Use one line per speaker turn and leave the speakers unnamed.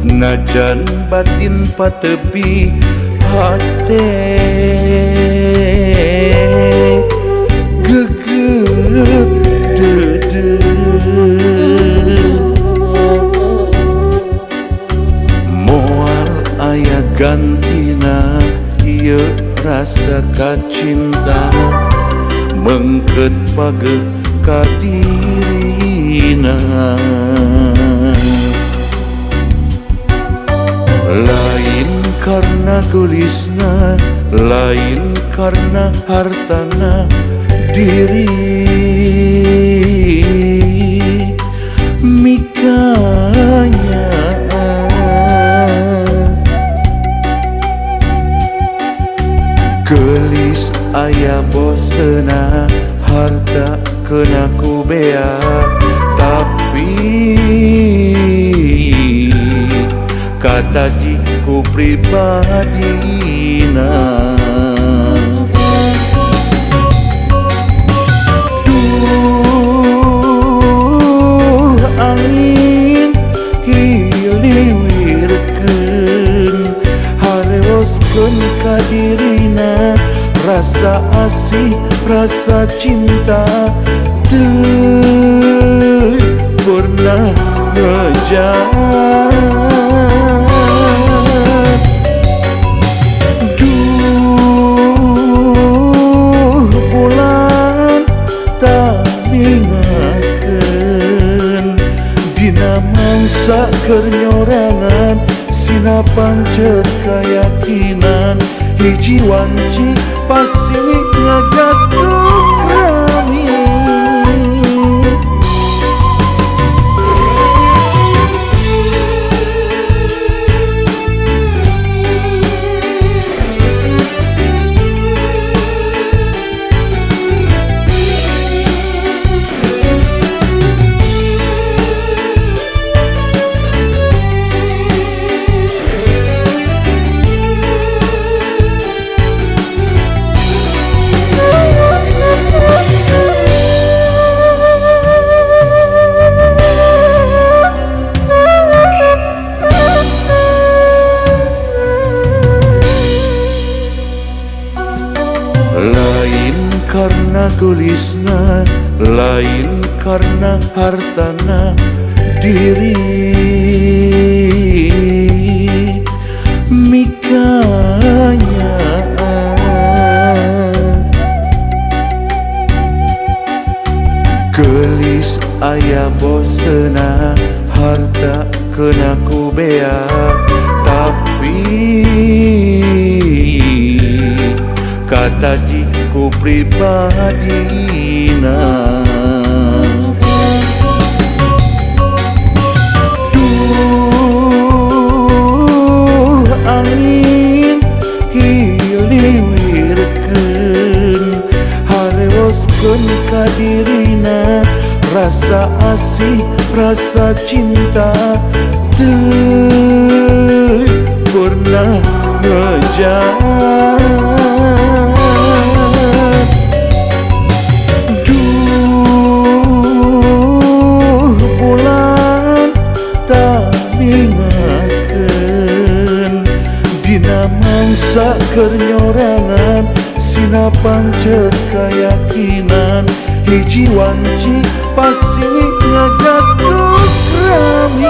Najan batin patepi hate geget dede moal aya gantina ieu rasa kacinta mengket pageh ka dirina. Lain karena gelisna, lain karena hartana diri mikanya. Gelis aya bosena harta kena ku bea, tapi kata ku pribadina. Duh angin hiliwirkeun harewoskeun ka dirina, rasa asih rasa cinta teu pernah ngejar. Duh bulan tamingakeun dina mangsa keur nyorangan sina pancet kayakinan hiji wanci pasti ngagatuk rami. Lain karena gelisna, lain karena hartana diri mikanya. Gelis aya bosena harta kena ku bea, tapi kata ku pribadina. Duh angin hiliwirkeun harewoskeun ka dirina, rasa asih rasa cinta teu pernah ngejar. Duh bulan tamingakeun dina mangsa keur nyorangan sina pancet kayakinan hiji wanci pasti ngagatuk rami.